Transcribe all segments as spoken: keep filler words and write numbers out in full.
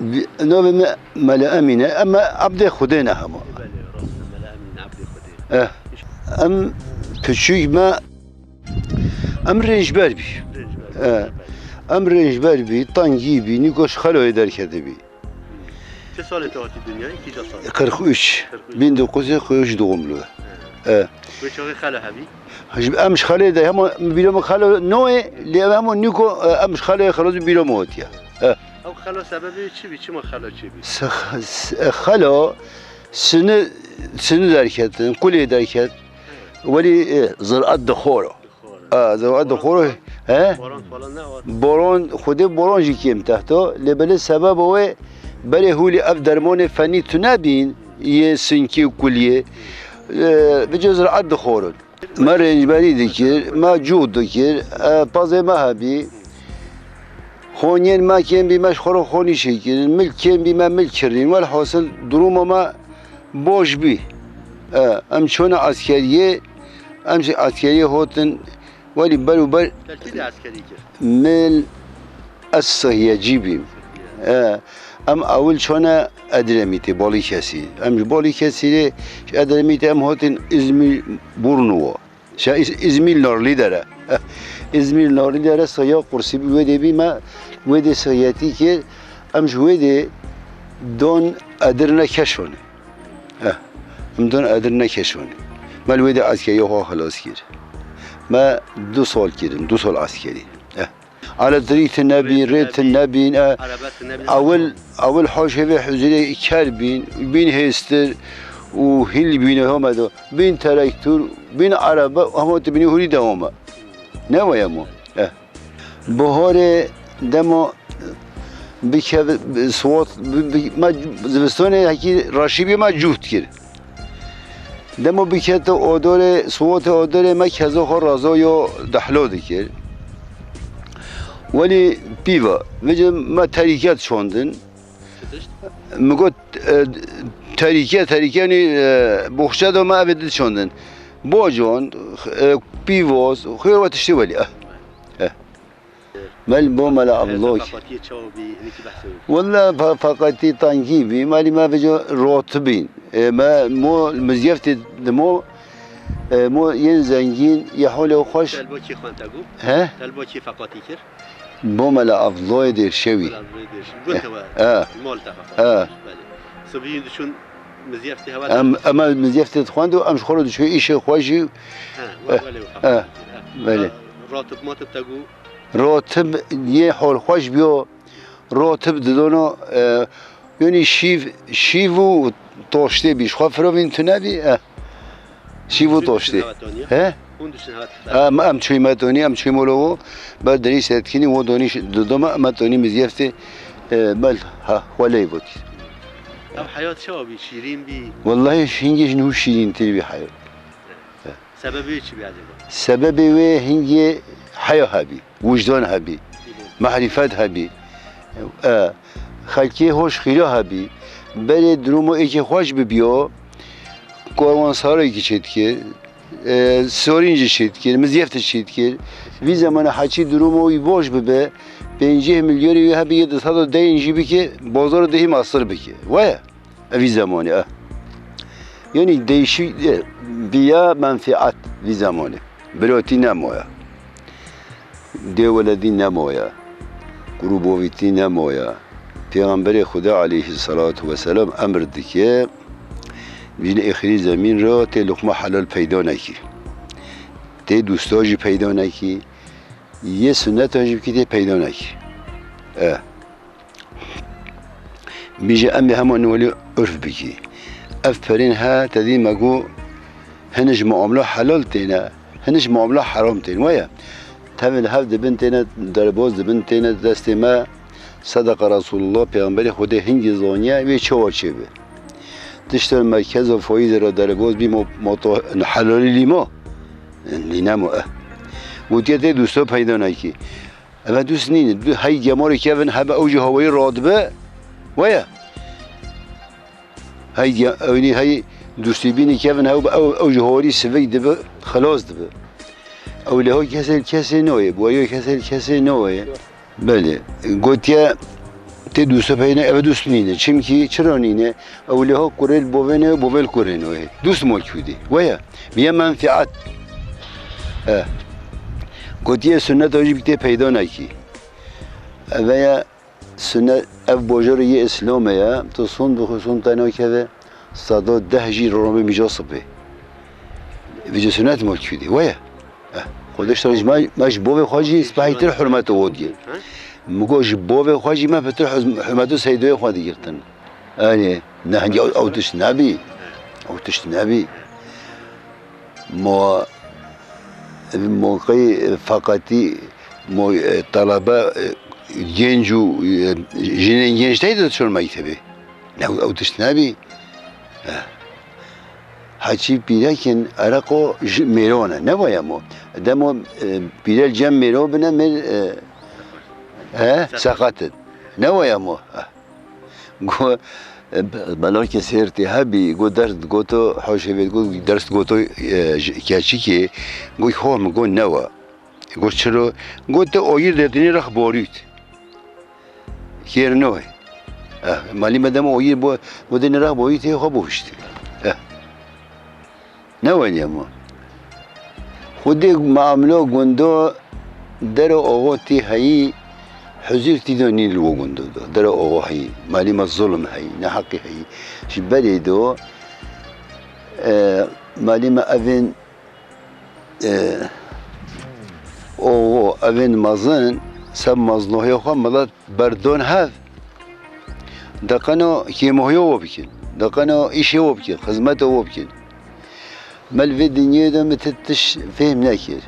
Bi-, navê me Mele Emîn e, em Ebdê Xwedê ne hema. Belê, rast e, Mele Emîn, Ebdê Xwedê. Eh, em piçûk me, em rêncber bî. Rêncber, Eh, rêncber. Em rêncber bî, tengî bî, nîko ji xeloyê derketibî. Çi salê te hatî dinyayê? Kîja salê? Qirx û üç. Qirx û üç. Bin dokuz yüz kırk üç doğumlu. He. Eh. Wê çaxê xelo hebî? Ji, em ji xelê de hema bîra min xelo noyê, lê ev hema nîko, eh, em ji xelê xelos bîra min hatiye. Eh. Ew xelo sebebê wî çi bî? Çima xelo çêbî? Se-, se-, xelo sini, sini derketin, kulê derket. He. Welî, eh, ziraet dixwara. Dixwara. Eh, ziraet dixwara. Boran, he? Boran falan ne var. Boran, xwedê boran jî kêm tehto. Lê belê sebeba wê berê hûlî ev dermanê fenî tune bîn, yê sinkî û kuliyê. Eh, vêca ziraet dixwarin. Me rêncberî dikir, me cû dikir, e, pazê me hebî. Xoniyên me kêm bî, me ji xwe re xonî çêkirin, milk kêm bî, me milk kirîn. Welhasil duruma me baş bî. E, em çûne eskeriyê, em ji eskeriyê hatin, welî ber û ber. Te kî de eskerî kir? Min ez sihiyecî bîm. E, em ewil çûne Edremitê, Balıkesir. Em ji Balıkesirê, ji Edremitê em hatin İzmir Bornova. Şa İz-, İzmir Narlıdere. İzmir Narlıdere saya qursî bî, wê dê bî me, wê dê siyetî kir. Em ji wê dê don Edirne Keşanê. Eh, em don Edirne Keşanê. Me li wê dê eskeriya xwe xilas kir. Me du sal kirin, du sal eskerî. Eh. Elektrîk tune bî, rê tune bîn, e, Araba tune bîn. Ewil, ewil haşê vê huzurê ker bîn, bîn hêstir û hîn bîn homa do. Bîn terektur, bîn araba, hema tu bînî hûrî de homa. Ne waya mo? Eh. Buharê demo bikev, siwat, bi, bi, me zivistonê hekî raşî bî me cût kir. Demo bikete odorê, siwotê odorê me keza xwe razoyo dehlo dikir. Welî pîva, vêca me terîket çandin. Çi tişt? Min got, e, terîke, terîke yanî, e, boxçe de me evê diçandin. Bojon, e, pîvos, xêr we tiştê welî. Eh. Eh. Mel bo mela Abdullah. Feqatiyê çawa bî, hinekî behsê wê. Walla fe-, feqatî tankî bî, malî me vêca rotibîn. E, me mo mizyeftê dimo, e, mo yên zengîn, yê holê xweş. Telba kî xwend te gu? He? Telba kî feqatî kir? Bo mela Abdullahê Dêrşewî. Mela Abdullahê Dêrşewî. Got hewe, eh, mal te feqatî kir. Eh. Belê. Sibî diçûn mizyeftê hewe. Em, em mizyeftê dixwend û em ji xwe re diçû îşê xwe jî. He, we-, eh, welê we eh, feqatî kir. He. Belê. Ratib matib te gu? Rotib yê holxweş biyo, rotib didono, e, yonî şîv, şîv û toştê bî. Ji xwe firovîn tune bî, e. Şîv û toştê. He? Hûn diçin hewe tixtar. Em, em çûyî me tonî, em çûyî molo wo, ber derî setkînî wo donî ş-, didome, me tonî mizyeftê, e, bel, ha, xweleyê votî. Ev heyat çawa bî? Şîrîn bî? Wellahî hingê ji nû şîrîntir bî heyat. Sebebê wê çi bî acaba? Sebebê wê hingê heya hebî, wijdan hebî, mehrîfet hebî. E, xelkê hoş xîra hebî. Berê durumo êkê xweş bibiyo, karwansarekî çêdikir, e, sorîn jî çêdikir, mizyeftir çêdikir. Vî zemana heçî durumo wî baş bibe, pêncî milyonê wî hebî yê di seda deyên jî bike, bazara dehî mestir bike. Waya. Evî zemanî, e. Yanî değişik, e, biya menfiat vî zemanî. Birotî nemoya. Dê weledî nemoya. Grûbovîtî nemoya. Pêxemberê Xwedê aleyhisselatu vesselam emr dike, jin êxirî zemîn re tê luqma helal peyda nekî. Tê dûsta jî peyda nekî. Yê sunneta jî bikî tê peyda nekî. E. Bîje em ê hema nû welî urf bikî. Ev perên he, te dî me got, hin ji muamela helal têne, hin ji muamela heram tên. Waya, tevin hev dibin têne, derbaz dibin têne destê me. Sedeqa Resulullah, Pêxemberê Xwedê hingî zaniye, wê çawa çêbe. Tiştên merkeza faîzê re derbaz bî, mo-, moto helalî lî ma. Lî nema, eh. Gotiye tê dûsta peyda nekî. Eve dûst nîne. Du-, hey gemarê kevin hebe ew jî hawayî radibe. Waya. Hey ge-, ewnî hey dûstî bînî kevin hew, ew, ew jî hawayî sivik dibe, xilas dibe. Ew lê ho kesê kesê noyê, bu eyo kesê kesê noyê. Belê. Gotiye Tê dûste peyne, ev dûst nîne. Çimkî çira nîne? Ew lê ha kurê li bovê ne, bovê li kurê ne. Dûst mol kûdî. Weye. Biye menfiat. E. Gotiye sunnet o jî bi tê peyda nekî. Ev ye sunnet, ev bojor yê Îslamê ye. Tu sun bixwe sun te nakeve. Sada deh jî rûnabê mîja sibê. Vîcî sunet mol kûdî. Weye. Eh, Xwedê ji me, me ji bovê xwe jî spehîtir hurmet û wodiyê. He? Min got ji bovê xwe jî me pitir huz-, hurmet û seydoyê xwe digirtin. Erê, ne hingî ew, ew tişt nebî. Ew tişt nebî. Mo, mo qey feqetî mo, e, talebe, e, genc û, e, jinên genc tey de çor mektebê. Ne, ew tişt nebî. Eh. Heçî pîrekên ereqo ji mêro ne. Ne waya mo. Demo, e, pîre cem mêro bine mêr, e, e, seqatin. Ne waya mo. Eh. Go, e, be-, belakê sêr tê hebî, go ders goto, hoşê vê go ders goto, e, ji, keçikê, go xo min go newa. Got çiro? Got te oyir de dinê rex borît. Kêr noy. Eh, malî me dema oyir bo, bo dinê rex borît hê xwe bohişt. Eh. Ne weniye ma. Xwedê muamelo gundo dero oxo tî heyî, huzur tî do nî li wo gundo do. Dero oxo heyî. Malî me zulm heyî, neheqî heyî. Ji berê do, eh, malî me evên e, oxo, evên mezin, seb meznohiya xwe milet berdon hev. Deqeno kêmohiya wo bikin. Deqeno îşê wo bikin, xizmeta wo bikin. Me li vê dinyê de min ti tiş fêhm nekir.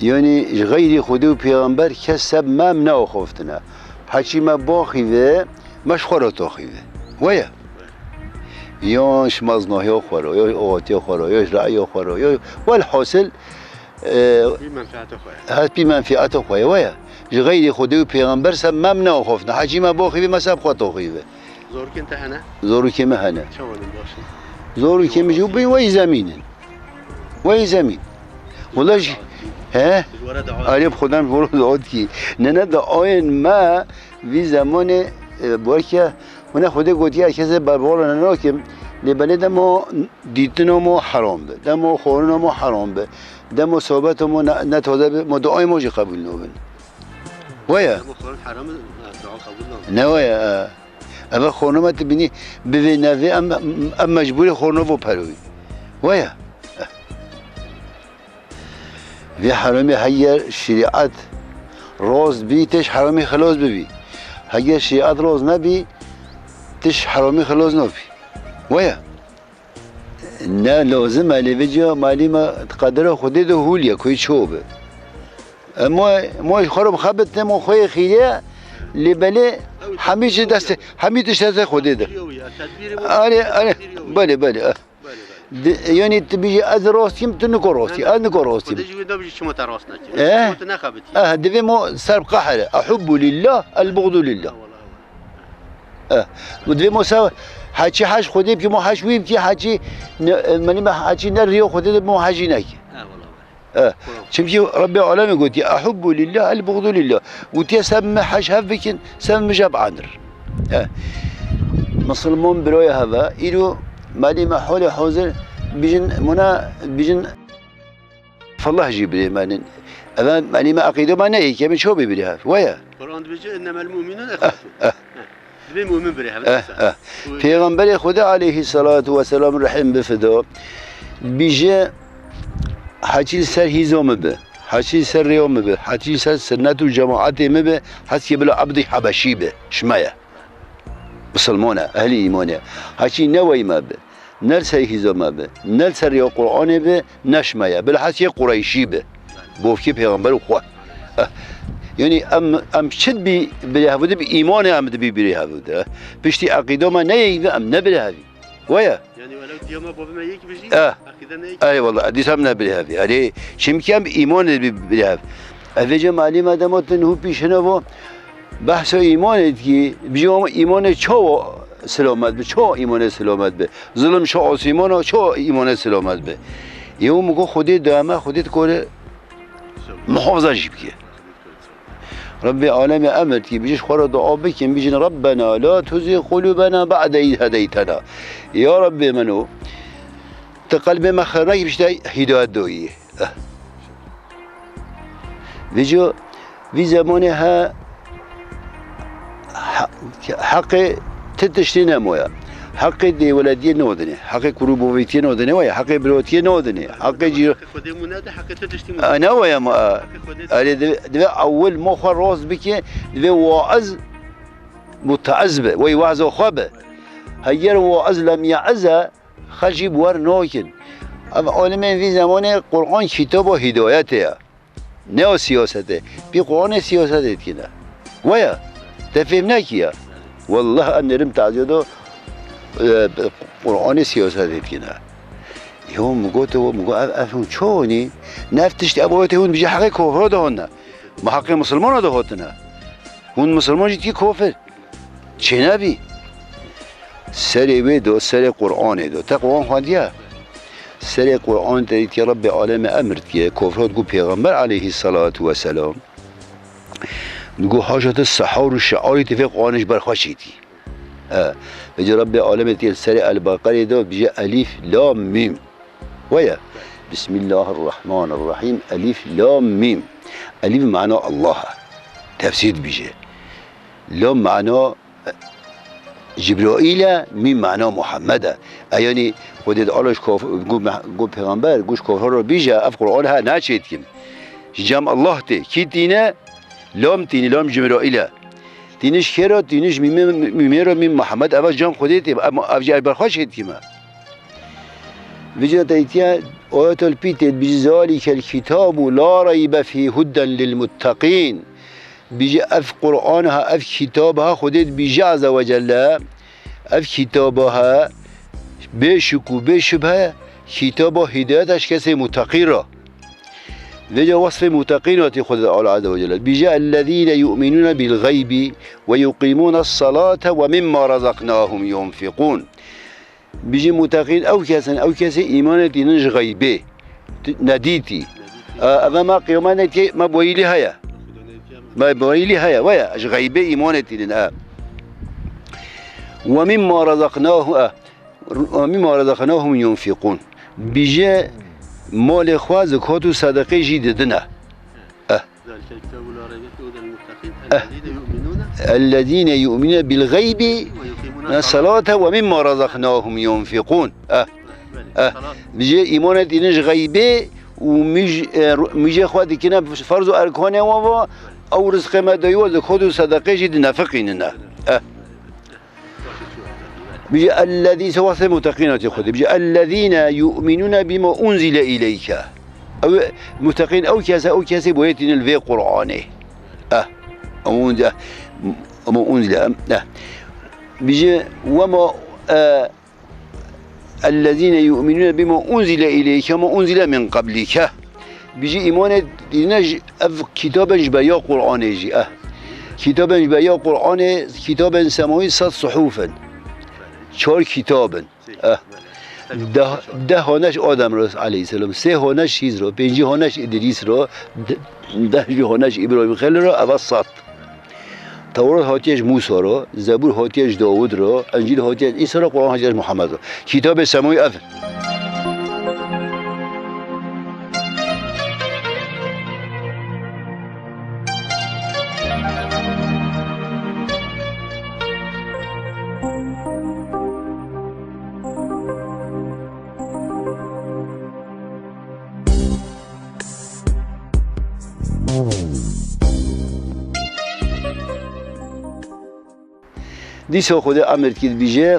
Yanî ji xeyrî Xwedê û pêxember kes seb me em neaxoftine. Heçî me baxîve, me ji xwe re toxîve. Weye. Yo ji meznohiya xwe re, yo ji oxotiya xwe re, yo ji re'ya xwe re, yo, welhasil, e, Pî menfeata xwe ye. Hespî menfeata xwe ye, weye. Ji xeyrî Xwedê û pêxember seb me em neaxoftine. Heçî me baxîve, me seb xwe toxîve. Zorokên te hene? Zorokê me hene. Çawa ne baş in? Zorokê me jî bin wey zemîn in. Wey zemîn. Wela jî, he? Ji were dua. Arê bi Xudan voro dua dikî. Ne, ne, duayên me vî zemanê, e, belke hûn e Xwedê gotiye, kesê berbola ne nakim. Lê belê demo dîtino mo heram be. Demo xorino mo heram be. Demo sohbeto mo ne, ne taze be. Mo duayê mo jî qebûl nobin. Weye. Demo xorino heram e, dua qebûl nabin. Ne weye, e. Eve xornoma tu bînî bivê nevê em, em mecbûrê xornovo peroyî. Waya. Vê heramê heger şerîet roz bî, têş heramê xilos bibî. Heger şerîet roz nebî, têş heramê xilos nobî. Waya. Ne lozim e, lê vê ciya malî me qedera Xwedê de hûliye, koyî ço be. E, mo, mo xwe re bixebitine, mo xweyê xîrê, lê belê hemî ji destê, hemî tişt destê Xwedê de. Arê, arê, belê, belê, eh. Di, yanî tu bijî ez rastiyim, tu niko rastiyim, ez niko rastiyim. Xwedê jî wê nebijî çima te rast nekir. Eh? Çima tu nexebitî. Eh, divê mo ser qehere. Ehubbu lillah, el buğdu lillah. Eh, û divê mo se heçî heş Xwedê bikî, mo heş wî bikî, heçî ne, e, menî me heçî ne riyo Xwedê de mo hejî nekî. Eh, çimkî Rebbê Alemê gotiye, "Ehubbu lillah, el buğdu lillah." Gotiye, "Seb me heş hev bikin, seb me jeb anir." Eh, Misilman biroya heve, îro malî me holê hazir, bijin, muna, bijin, Fellah jî birê me nin. Eve, menî me eqîde me ne yek, em ço bê birê hev. Waya. Quran dibêje, "Ennemel mu'minun ehwetun." Eh, eh. Divê mu'min birê hev. Eh, eh. Pêxemberê Xwedê aleyhissalatu vesselam rehim bifido. Bîje, heçî li ser hîzo mi bi. Heçî li ser rêyo mi bi. Heçî li ser sinnet û cemaetê mi bi. Heskê bila ebdî Habeşî bi. Şime ye. Misilmon e, ehlî îmon e. Heçî ne wey me bi, ne li ser hîza me bi, ne li ser ya Qur'anê bi, ne ji me ye. Bilhas yê Qureyşî bi. Bovkê pêxember û xwe. Eh. Yanî em, em çi dibî birê hevû de, bi îmanê em dibî birê hevû de. Piştî eqîda me neyê bi, em ne birê hevî. Waya. Yanî welew diya me bavê me yek bijî, Eh. eqîde ne yek. Ey wala, dîsa em ne birê hevî. Erê, çimkî em îmanê dibî birê hev. Ev vêce malî me dema tu niho pîşine bo, Behsa îmanê dikî, bijî ama îmanê çawa selamet bi, çawa îmanê selamet bi? Zilim şa asîmana çawa îmanê selamet bi? Yew min got Xwedê dayeme, Xwedê dikore muhafaza jî bike. Rebbê alemê emir dikî, bijî ji xwe re dua bikin, bijîn, Rabbena la tuzî qulûbena ba'de iz hedeytena. Ya Rebbê min o, tu qelbê me xir nekî, piştî hidayet doyî. Eh. Vêca vî zemanê he, he-, heqê ti tiştî nemoya. Heqê dêwelediyê nodinê, heqê kurûbovîtiyê nodinê, waya, heqê birotiyê nodinê, heqê cî-, Xwedê mû nede, heqê tu tiştî mû. A, ne waya ma, a. Heqê Xwedê. Erê, divê, divê ewil ma xwe rast bike, divê waiz mutaiz be, wey wahza xwe be. Heger waiz lem yaize, xelk jî bi wer nakin. Ev alimên vî zemanê Qur'an kitaba hidayetê ye. Ne o siyasete. Pî Qur'anê siyasetê dikine. Waya. Te fêm nekiya. Wallah em nerim taziya do, e, Qur'anê siyasetê dikine. Yo, min got, min got, ev, ev hûn çi honî? Ne ev tişt, ev oyetê hûn bijî heqê kofra de hone. Ma heqê misilmana de hotine. Hûn misilman jî dikî kofir. Çênebî. Serê wê do, serê Qur'anê do. Te Qur'an xwendiye? Serê Qur'an te dîtiye Rebbê alemê emir dikiye. Kofra digo Pêxember aleyhisselatu vesselam. Digo haşa tu sehar û şiarî tu vê Qur'anê ji ber xwe çêtî. E, vêca Rebbê alemê dikiye serê El-Beqerê do, bijî Elîf Lam Mîm. Waya. Bismillahirrahmanirrahîm. Elîf Lam Mîm. Elîf mana Allah e. Tefsîr dibîje. Lam mana Cibraîl e, mîm mana Muhammed e. E, yanî Xwedê dialo ji kof-, got me-, got pêxember, got ji kofran re bîje, ev Qur'an he naçêtikim. Ji cem Allah tê. Kî tîne? Lam tîne, lam Cibraîl e. Tîne ji kê re? Tîne ji mîmê, mîmê re, mîm Muhammed, eva ji cem Xwedê tê. Em, ev jî ez ber xwe çêdikime. Vêca te dîtiye, Ayetel Pî tê dibîje, Zalikel kitabu la reybe fî huden lil mutteqîn. Bijî ev Qur'an ha, ev kitab ha, Xwedê dibîje Azze ve Celle, ev kitaba ha, bê şik û bê şibhe, kitaba hidayet e ji kesê muteqî re. Vêca wesfê muteqîn hatî Xwedê Teala Azze ve Celle. Dibîje, Ellezîne yu'minûne bil geybi ve yuqîmûne salate ve mimma razaqnahum yunfiqûn. Bijî muteqîn ew kes in, ew kesê îmanê tînin ji xeybê. Ti-, nedîtî. E, eve me qiyamet nedîtiye, me boyîlî heye. Me boyîlî heye, waya, ji xeybê îmanê tînin, e. Ve mimma razaqnahu-, e, ve mimma razaqnahum yunfiqûn. Bijî malê xwe zikat û sedeqê jî didine. E. ذلك الكتاب لا ريب فيه هدى للمتقين، eh, الذين يؤمنون, ellezîne yu'minûne bil geybi, ويقيمون, eh, الصلاة, salate ve mimma razaqnahum yunfiqûn. Eh, eh. Bijî îmanê tînin ji xeybê û mij-, eh, ru-, mijê xwe dikine ferz û erkanê wan ve, ew rizqê me dayî we, zikat û sedeqê jî dinefiqînine. Eh. Bijî ellezî, se wextê muteqîn hatî Xwedê. Bijî ellezîne yu'minûne bîma unzile îleyke. Ew muteqîn ew kes e, ew kesê boyê tînin li vê Qur'anê. Eh. Ew unze-, ema unzile, eh. Bijî wema, eh, ellezîne yu'minûne bîma unzile îleyke ma unzile min qablike. Bijî îmanê tîne ji ev kitabên ji beriya Qur'anê jî, eh. Kitabên ji beriya Qur'anê, kitabên semawî sed suhuf in. Çar kitab in. Eh. Deh, deh hane ji Adem re aleyhisselam, sê hane ji Hîz re, pêncî hane ji Îdrîs re, de-, deh jî hane ji Îbrahîm Xelîl re, eva sed. Tewrat hatiye ji Mûsa re, Zebûr hatiye ji Dawûd re, Încîl hatiye ji Îsa re, Quran hatiye ji Muhammed re. Kitabê semawî ev in. Dîsa Xwedê emir dikî dibîje,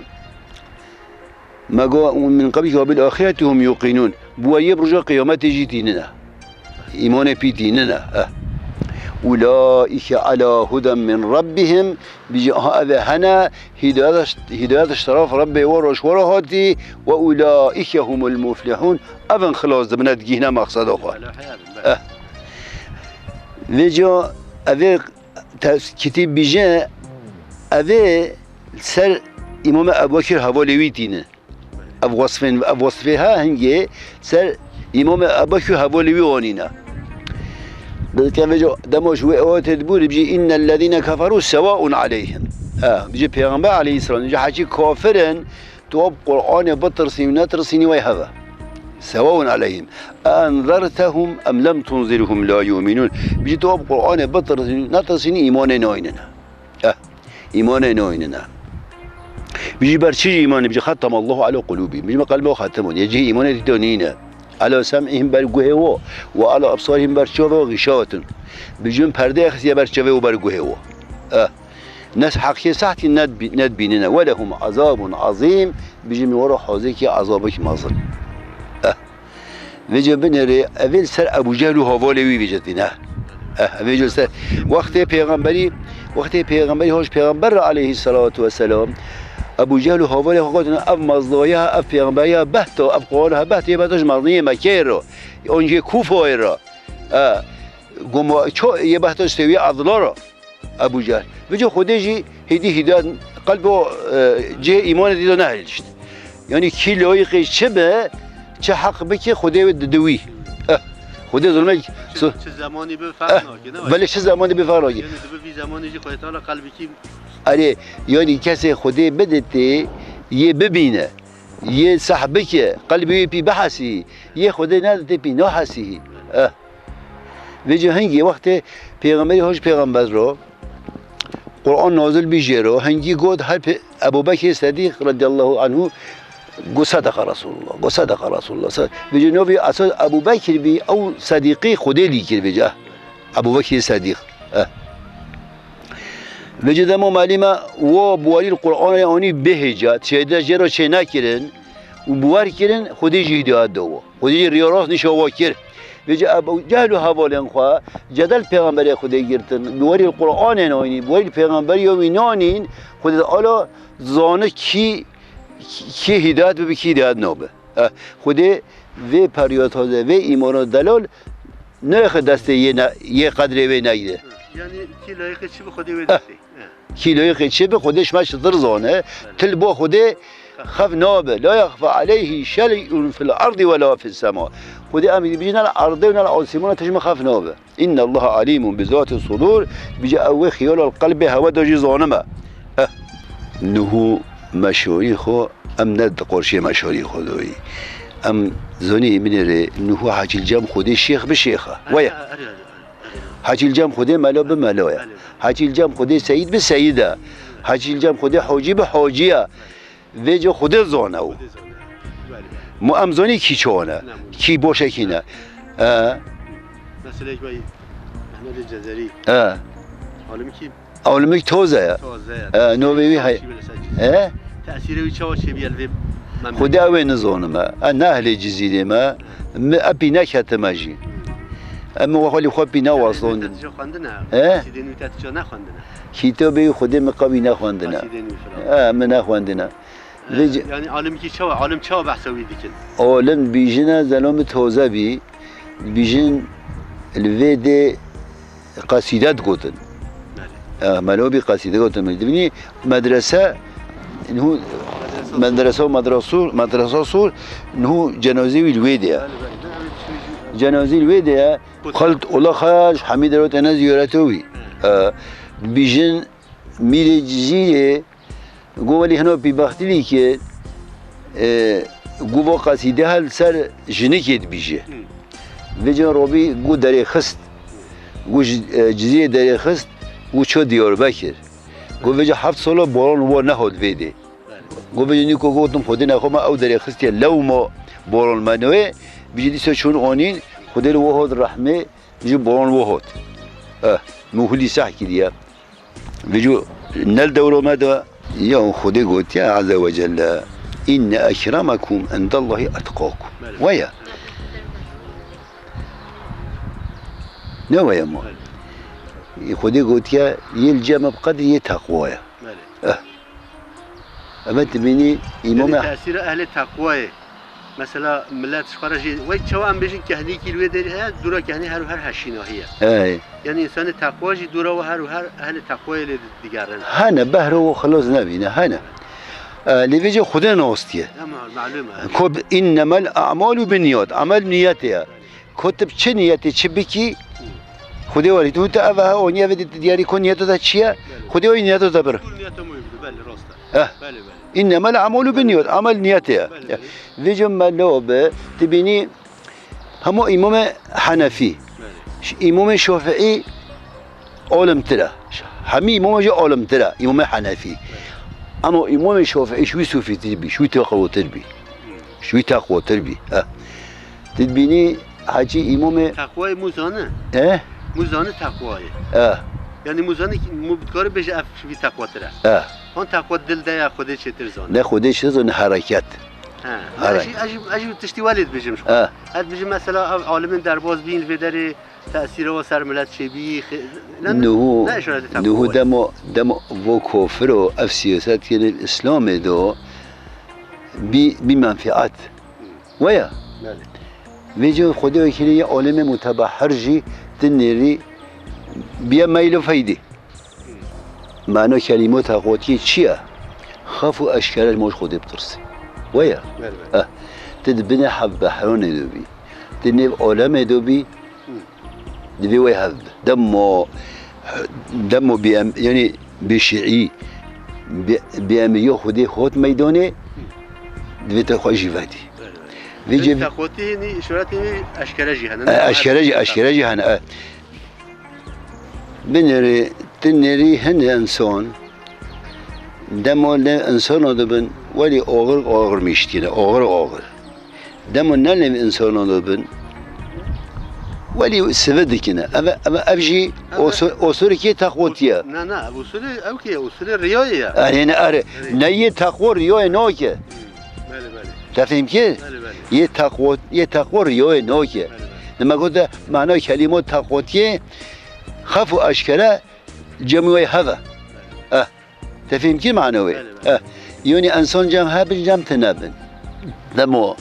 me go, "Min qeblî ke bil axireti hum yuqînûn." Bi weriyê bi roja qiyametê jî tînine. Îmanê pî tînine. Eh. "Ulaîke ala huden min rabbihim." Bijî, aha, ev ê hene, hidayet, hidayet ji teraf Rebbê we re ji we re hatî, "Ve ulaîke humul muflihûn." Ev in xilas dibine, digihîne mexseda xwe. Eh. Vêca ev ê te-, kitîb bîje, ev ê ser Îmamê Ebubekir hevalê wî tîne. Ev wasfên, ev wasfê ha hingê ser Îmamê Ebubekir hevalê wî anîne. Dikevê jo demo ji wê ayetê dibû, dibêjî, "Innellezîne keferû sewaun aleyhim." Eh, dibêjî Pêxember aleyhisselam, dibêjî, "Heçî kafir in, tu bi Qur'anê bitirsî û netirsînî wey hev e. Sewaun aleyhim. Eenzertehum em lem tunzirhum la yu'minûn." Dibêjî, "Tu bi Qur'anê bitirsî û netirsînî îmanê nayînine." Eh, îmanê nayînine. Bijî ber çi îmanê? Bijî xettemallahu ala qulûbihim. Bijî me qelbê xetim bûn. Yê cihê îmanê dîto nîne. Ala sem'ihim, ber guhê wo. Ve ala ebsarihim, ber çavê wo, gîşawetun. Bijî perdeyê xistiye ber çavê wo, ber guhê wo. Eh. Nes heqiyê sahtî nedbî-, nedbînine. Ve lehum azabun azîm. Bijî min wero hazekî azabekî mezin. Eh. Vêce binêrê, evê li ser Ebû Cehl û havalê wî vêce tîne. Eh, vêce li ser, wextê pêxemberî, wextê pêxemberî hoş pêxember re aleyhisselatu vesselam, Ebû Cehl û havalê xwe gotin, "Ev mezlaya, ev pêxemberiya behto, ev Qur'ana behto, yê behto ji mezniyê Mekkeyê re, oncê Kûfayê re." Eh, goma ço, yê behto ji têwî adla re. Ebû Cehl. Vêca Xwedê jî hêdî hîdayet qelb û, e, cihê îmanê dî de nehêlişt. Yanî kî layiqê çi be, çi heq bike, Xwedê wê dide wî. Eh, Xwedê zulmek Çi, so-, çi zemanî be eh, ferq nake, ne? Belê çi zemanî be ferq nake. Yanî dibe vî zemanî jî Xwedê Teala qelbekî Erê, yanî kesê Xwedê biditê, yê bibîne, yê seh bike, qelbê wê pî bihesî, yê Xwedê neditê pî nahesî. Eh. Vêca hingê wextê Pêxemberî hoş pêxember ro, Qur'an nazil bî jê ro, hingî got her pê-, Ebû Bekirê Sedîq radiyallahu anhu got, "Sedeqa Resulullah, got, sedeqa Resulullah." Se-, vêca novî esas Ebû Bekir bî, ew Sedîqî Xwedê lî kir vêca. Ebû Bekirê Sedîq. Eh. Vêca dema malî me wa bi warî li Qur'anê anî bêhêca, çêde jê re çênekirin û bi wer kirin, Xwedê jî hidayet da wa. Xwedê jî riya rast nîşa wa kir. Vêca Ebû Cehl û hevalên xwe cedel pêxemberê Xwedê girtin. Bi werî li Qur'anê nanî, bi werî li pêxemberiya wî nanîn, Xwedê Teala zane kî, kî hîdayet bibe, kî hîdayet nabe. Eh, Xwedê vê periyot hoze, vê îmana delal nexe destê yê ne, yê qedrê wê negire. Yanî kî layiqê çi bi Xwedê wê Eh. destê. Eh. Kî layiqê çi bi, Xwedê ji me çitir zane. Belê. Til bo Xwedê xef nabe. La yaxfa aleyhi şey'un fil ardi ve la fis sema. Xwedê em dibêjin ne li erdê û ne li asîmana tişt ji me xef nabe. Innallaha alimun bi zati sudur. Bije ew wê xiyala li qelbê hewe de jî zanime. Eh. Nuhû meşorî xwe em ne di qorşê meşorî xwe de wî. Em zonî binêrê Nuhû Hacîl Cem Xwedê şêx bi şêx e. Weye. Hacîl Cem Xwedê melo bi melo ye. Hacîl Cem Xwedê seyîd bi seyîd e. Hacîl Cem Xwedê hocî bi hocî ye. Vêca Xwedê zane ew. Xwedê zane. Belê, belê. Mu em zonî kî çawa ne, Ne, mu- kî boşekî ne. E. Meseleyek weyî Mehmedê Cezerî. E. Alimkî Alimik toze ye. Toze ye. E, novê wî hey. Çi bile sen çi- E? Tesîrê wî çawa çêbiye li vê memleketê? Xwedê ew ê nizonim e. E, ne ehlê Cizîrê me. Mi epî neketime jî. Em xwe li xwe pî newaston. Te tija xwendine? E? Qasîdên wî te tija nexwendine? Kîtabê wî Xwedê min qewî nexwendine. Qasîdên wî filan. E, min nexwendine. Vê c- Yanî alimkî çawa, alim çawa behsa wî dikin? Alim dibîjine zelomî toze bî, dibîjin li vê dê qesîde digotin. Belê. Eh, melo bî qesîde gotin. Dibînî medrese, niho Medresa Sur. medresa û medresa Sur, medresa Sur, niho cenazê wî li wê de ye. Belê, belê. Cenazê li wê de ye. Xalt ola xaş, Hamîd Erot Enes ziyareto wî. Hı. Eh, dibîjin Mîrê Cizîrê, got welî hino pîbextî lî kir, e, got va qesîde hel ser jinikê dibîje. Hı. Vêca robî got derê xist. Got ji, e, Cizîrê derê xist, got ço Diyarbekir. Got vêca heft sala boran wa nehot vê dê. Belê. Got vêca nîko gotim Xwedê nexwe me ew derê xistiye lewma boran me newê. Bijî dîsa çûn anîn, Xwedê li wa hot rehmê, ji boran wa hot. Eh, mihûlî seh kiriye. Vêco nel dewro me de ya Xwedê gotiye Azze ve Celle, "Inne ekremekum indallahi etqakum." Belê. Weye. Ne weye ma? Belê. Xwedê gotiye, "Yê li cem bi qedrî yê teqwa ye." Belê. Eh. Eve dibînî Yanî îmamê tesîra ehlê teqwayê. Mesela millet ji xwe re jî, wey çawa em bêjin kehnîkî li wê derê heye, dûra kehnî her û her heşînahî ye. Hey. Yanî însanê teqwa jî dûra we her û her ehlê teqwayê lê digerin. Hene, behro we xilas nebîne, hene. E, lê vêca Xwedê nastiye. Ama malum e. Ko bi-, innemel a'malu binniyat. Amel niyetê ye. Ko tu bi çi niyetê çi bikî, Xwedê werî tu te ev e, o niyet diyarî ku niyeta te çi ye? Belê. Xwedê o niyeta te bir. Kul niyeta muhîm e, belê, rast e. Eh. Belê, belê. Înnemel amelu bin niyet. Amel niyetê ye. Belê, belê. Vê cem me lo be, tu bînî hemû îmamê Henefî. Belê. Ş-, îmamê Şafîî alimtir e. Ş-, hemî îmamê jî alimtir e, îmamê Henefî. Belê. Ama îmamê Şafîî ji wî sofîtir bî, ji wî teqwetir bî. Hmm. Ji wî teqwetir bî. Eh. Tu dibînî hecî îmamê Teqwayê mû zane? Eh? Mû zane teqwayê. Eh. Yani mû zane ki mû dikare bêje ev ji vî teqwatir e. Eh. Han teqwa dil de ya Xwedê çêtir zane. Ne Xwedê çêtir zane, hereket. He. Herek. Ez jî, ez jî, ez jî tiştî welê dibêjim ji xwe. Eh. Ez dibêjim mesela ev alimên derbaz bîn li vê derê tesîra wa ser milet çêbî, xê-, ne, ne, Nuhu, ne işareti teqwa Nuhu ye. Demo, demo vo kofiro ev siyaset yê Îslamê do bî, bî menfiat. Waya. Belê. Vê cihê Xwedê wekîlê yê alemê mutebahir jî tu nêrî biye meyl û feydî. Mana kelîmo teqwatiyê çi ye? Xef û eşkere ji mo ji Xwedê bitirsî. Waya. Belê, belê. Eh. Tu di binê hevbehranê de bî. Tu nêv alemê de bî. Hı. Divê wê hev be. Demo, demo bî em, yani bê şiî, bê, bê em yo Xwedê hot meydanê, divê te xwe jî vedî. Belê, belê. Vê cê Teqwatî nî, şoretî nî eşkere jî hene, E, ne? Eşkere jî, eşkere jî hene, e. Binêrê, tu nêrî hin însan, demo lê însana dibin, welî oxir oxir miştîne, oxir oxir. Demo ne lê însana dibin, welî sivi dikine. Ev, ev, ev jî Ev e- oso-, osorikê teqwatî ye. Na, na, ev usulê, ew ki ye, usulê riyayê ye. Erê, ne, erê. Erê. Ne yê teqwa riyayê nake. Belê, belê. Te fêm kir? Belê, belê. Yê teqwa, yê teqwa riyayê nake. Belê, belê. Dema gote mana kelîmo teqwatiyê, xef û eşkere cem wê hev e. Eh, te fêm kir mana wê? Belê, belê. Eh, yonî ensan cem hebin, cem tune bin. Demo,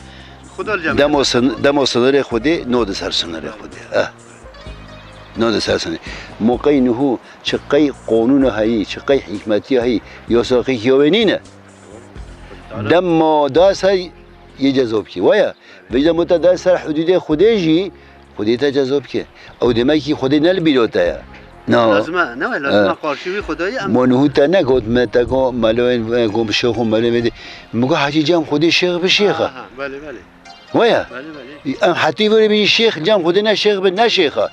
Xuda li cem demo hebin. Sin-, demo sinirê Xwedê, no di ser sinirê Xwedê. Eh. No di ser sinirê. Moqey Nuhu çi qey qonûna heyî, çi qey hikmetiya heyî, yasa qey kiyawê nîne. Dema da ser yê ceza bikî. Waya, vêca mota da ser hudûdê Xwedê jî, Xwedê te ceza bike. Ew demek ki Xwedê ne li bîra te ye. Na. Lazim e, ne we, lazim e qarşî wî Xwedayê em Mo Nuhu te negot me, te got meloyên, e, got şêx û meloyên vê de. Min got hecî cem Xwedê şêx bi şêx e. Aha, belê, belê. Waya. Belê, belê. Em hetî vê bî şêx, cem Xwedê ne şêx bi, ne şêx e. Belê, belê.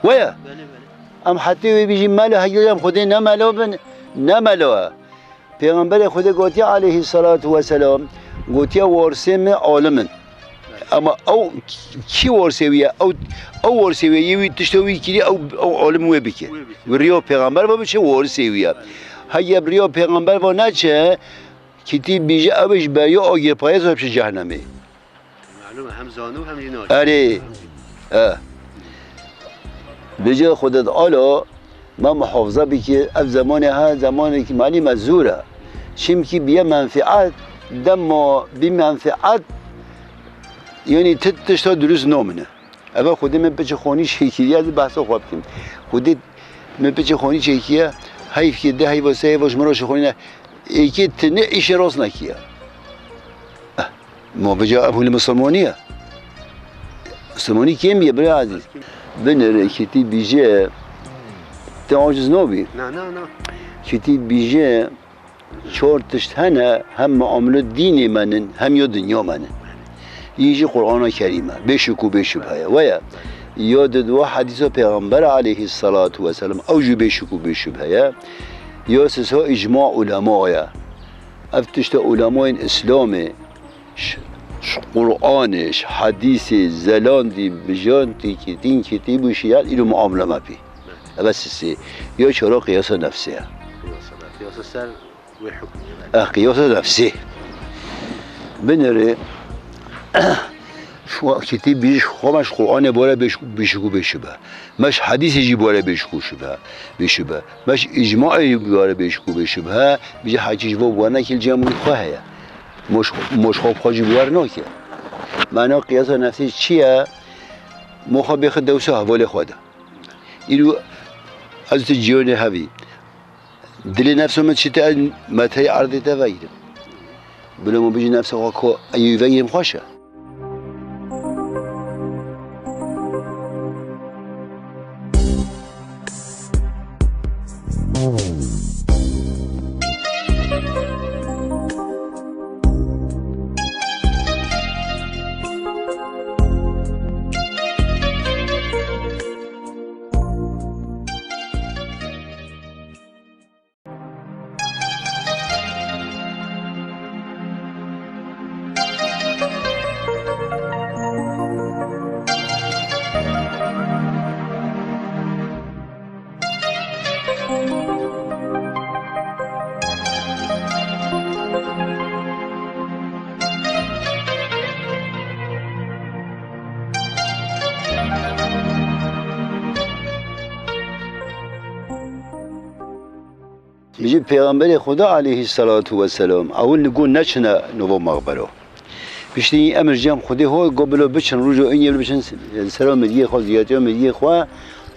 Waya. Belê, belê. Em hetî vê bî jî melo, hecî cem Xwedê ne melo bin, ne melo e. Pêxemberê Xwedê gotiye aleyhissalatu vesselam, gotiye warisê me alim in. Ama ew kî warisê wî ye? Ew, ew warisê wî ye, yê wî tişta wî kiriye, ew, ew alim wê bike. Wê bike. Wî riya pêxember ve biçe, warisê wî ye. Heye bi riya pêxember ve neçe, kitîb bîje ew ê ji beriya agirpayê ve biçe cehennemê. Malum e, hem zanî û hem jî nakî. Erê. E. Vêca Xwedê Teala me muhafaza bike, ev zemanê ha, zemanekî malî me zor e. Çimkî biye menfiat, dema bî menfiat, yanî ti tişta dirust namine. Eve Xwedê me piçê xonî çêkiriye, ez behsa xwe bikim. Xwedê me piçê xonî çêkiye, heyf kê de, heyva se, heyva ji min re ji xonî ne. Êkê tine îşê rast nekiye. Eh, ma vêca ev hûlê misilmanî ye. Misilmanî kêm ye, birê ezîz. Binêre kitî bîje, te aciz nabî. Na, na, na. Kitî bîje, çar tişt hene, hem muamelo dînê menin, hem ya dinya menin. Yî jî Qur'ana Kerîm e, bê şik û bê şubhe ye. Weye, ya di dua hedîsa Pêxember aleyhissalatu vesselam, ew jî bê şik û bê şubhe ye. Ya sisa îcma ulema ye. Ev tişta ulemayên Îslamê, ş-, ş-, Qur'anê, ş-, hedîsê, zelandî, bijantî, kitîn, kitîb û şîet, îro muamele me pê. Eve sisê. Ya çara qiyasa nefsê ye. Qiyasa nefsê. Qiyasa ser wê hukmê ye. Eh, qiyasa nefsê. Binêrê, şu kitîb bîj xwe me ji Qur'anê bore bêş-, bêşik û bêşibe. Me ji hedîsê jî bore bêşik û şibe, bêşibe. Me ji îcmaê jî bore bêşik û bêşibe. Bîje hecî ji bo bore nekil cem wî xwe heye. Moş, moş xwe bi xwe jî bi wer nake. Mana qiyasa nefsê çi ye? Mo xwe bêxe dewsa hevalê xwe de. Îro ez tu ciyonê hevî. Dilê nefsa min çi te ez meteyê erdê te vegirim. Bila min bijî nefsa xwe ko eyû vegirim xweş e. Bijî Pêxemberê Xweda aleyhisselatu vesselam, ewil li got neçine nava mexbera. Piştî emir cem Xwedê ho, got bilo biçin, roja înê biçin, sera miriyê xwe, ziyaretiya miriyê xwe,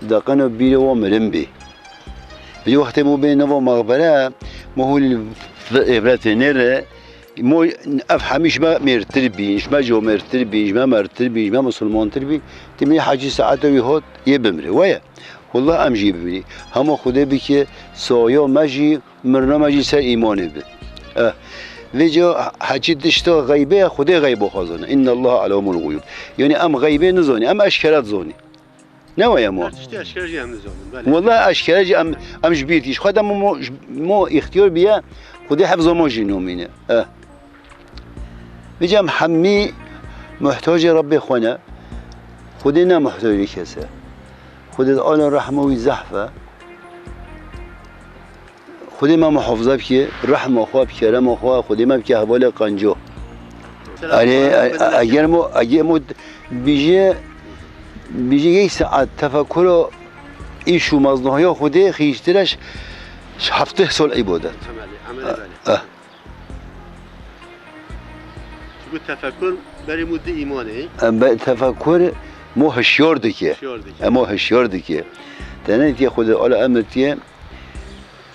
deqeno bîrê wa mirin bê. Bijî wextê mo bê nava mexbere, mo hûlî îbretê nêre, mo ev hemî ji me mêrtir bî, ji me comêrtir bî, ji me merdtir bî, ji me misilmantir bî, timî hecî saete wî hot, yê bimire. Weye. Wallah em jî bibînî. Hema Xwedê bike, saya me jî, mirina me jî ser îmanê be. Eh. Vêca heçî tişta xeybê ye, Xwedê xeyba xwe zane. Înnellaha allamul xuyûb. Yanî em xeybê nizanî, em eşkere dizanî. Ne weye mo? Her tiştê eşkere jî em nizanin, belê. Wallah eşkere jî em, em ji bîr tî. Ji xwe de mo, mo, mo îxtiyar biye, Xwedê hefza me jî nomîne. Eh. Vêca em hemî muhtacê Rebbê xwe ne. Xwedê ne muhtacê kes e. Xwedê di ala rehma wî zehf e. Xwedê me muhafaza bike, rehma xwe, bi kerema xwe, Xwedê me bike hevalê qenco. Erê, e-, eger mo, eger mo bije, bije yek saet tefekkura îş û meznahiya Xwedê xîştir e ji, ji heftê sal îbadet. Emelê, emelê belê. Eh. Çunku tefekur berê mû di îmanê. Em be tefekur mo hişyar dike. Hişyar dike. Em mo hişyar dike. Tenê tiye Xwedê ala emir tiye.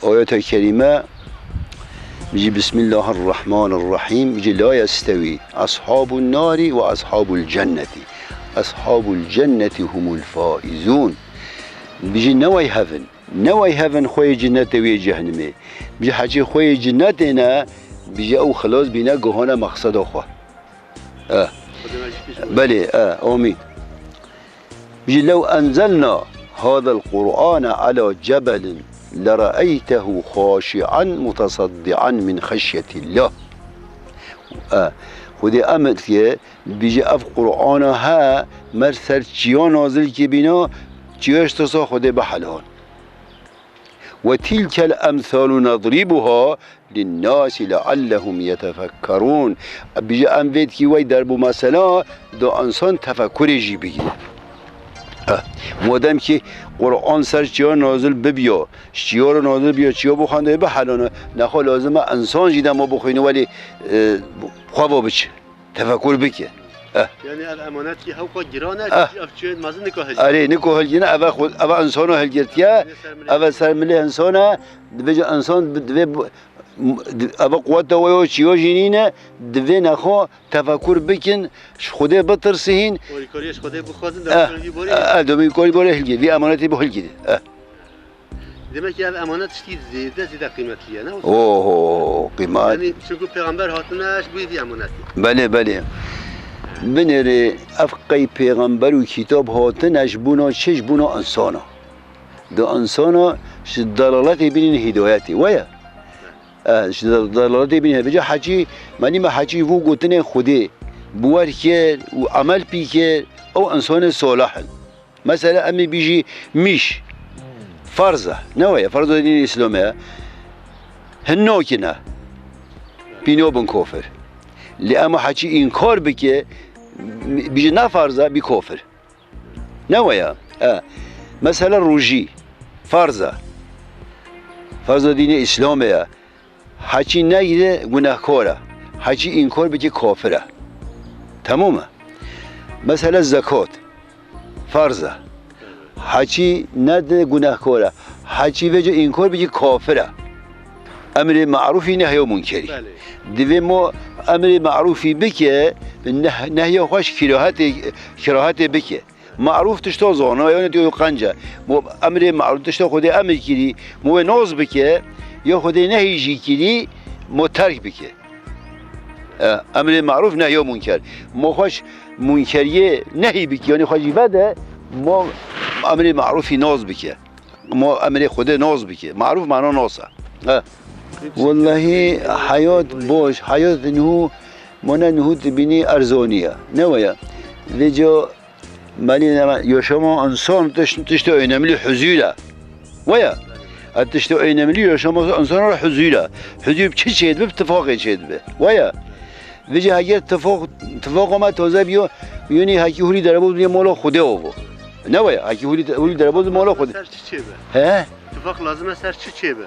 Ayeta kerîme bijî Bismillahirrahmanirrahim. Bijî la yestewî ashabun nari ve ashabul cenneti. Ashabul cenneti humul faizun. Bijî ne way hevin. Ne way hevin xweyê cinnetê wê cehnimê. Bijî hecî xweyê cinnetê ne, bijî ew xilas bîne guhane mexseda xwe. Eh. Belê, eh, amîn. Bijî lew enzelna hadal Qur'ane ala cebelin leraeytehu xaşi'an mutasaddi'an min xeşyetillah. Eh. Xwedê emir diye, bijî ev Qur'ana he, mer ser çiya nazil kibîna, çiya ji tirsa Xwedê bihelan. Ve tilkel emsalu nedribuha linnasi leallehum yetefekkerun. Bijî em vê dikî wey derb û mesela da insan tefekkurê jî bigire. Eh, madem ki Qur'an ser çiya nazil bibiya, çiya re nazil biya, çiya bixwende bihelana, nexwe lazim e insan jî dema bixwîne welê, e, xwe va biçe. Tefekur bike. Eh. Yani ev emanet ki hewqa giran e, eh, ev çiyên mezin nika hilgir. Erê, niko hilgirine, eve xwe, eve insana hilgirtiye, yani ser milê, eve ser milê insana, divê ji insan, divê bu, m-, di-, eve quweta wê o çiyo jî nîne, divê nexwe tefekur bikin, ji Xwedê bitirsihîn. Alîkariyê ji Xwedê bixwazin, eh, dewşirî borê, eh, eh, dewşirî borê hilgir, vî emanetê bo hilgir. Eh. Demek ki ev emanet tiştî zêde, zêde qîmetli ye, ne? Oho, qîmet. Yani çünkü peygamber hatine ji bo vî emanetê. Belê, belê. Binêrê ev qey peygamber û kitab hatine ji bona çi, ji bona insana. Da insana ji dalaletê bînin hidayetê. Waya? Eh, ji dal-, dalaletê bînin hidayetê. Hecî, melî me hecî vû gotinê Xwedê bi wer kir û emel pî kir, ew insanê salih in. Mesela em ê bîjî mîş. Farz e. Ne weye? Farz e dînê Îslamê ye. Hin nokine. Pîno bin kofir. Lê ema heçî înkar bike, bîjî ne farz e, bî kofir. Ne weye? E. Mesela rojî. Farz e. Farz e dînê Îslamê ye. Heçî neyre gunehkar e. Heçî înkar bike kafir e. Temam e. Mesela zekat. Farz e. Heçî nede gunehkar e. Heçî vêca înkar bike kafir e. Emrê marûfî nehya munkerî. Belê. Divê mo emrê marûfî bike, neh-, nehya xwe ji kirahetê, kirahetê bike. Marûf tişta zana, yanî diyo qenc e. Mo emrê marûf tişta Xwedê emir kirî, mo wê noz bike, ya Xwedê nehî jî kirî, mo terk bike. E, emrê marûf nehya munker. Mo xweş munkeriyê nehî bike, yanî xwe jî vede, mo emrê marûfî noz bike. Mo emrê Xwedê noz bike. Marûf mana noz e. E. Wellahî heyat boş, heyat nû, mo ne nû dibînî erzonî ye. Ne weye? Vêca Melî nema, yaşama insan tişt-, tiştê önemli huzur e. Waya. E, tiştê önemli yaşama insan re huzur e. Huzur çi çêdibe, tifaqê çêdibe. Waya. Vêca heger tifaq, tifaqa me taze biyo, yunî hekî hûrî dereboz biyo mola Xwedê ovo. Ne waya, hekî hûrî, hûrî dereboz mola Xwedê. Ser çi çêbe? He? Tifaq lazim e ser çi çêbe?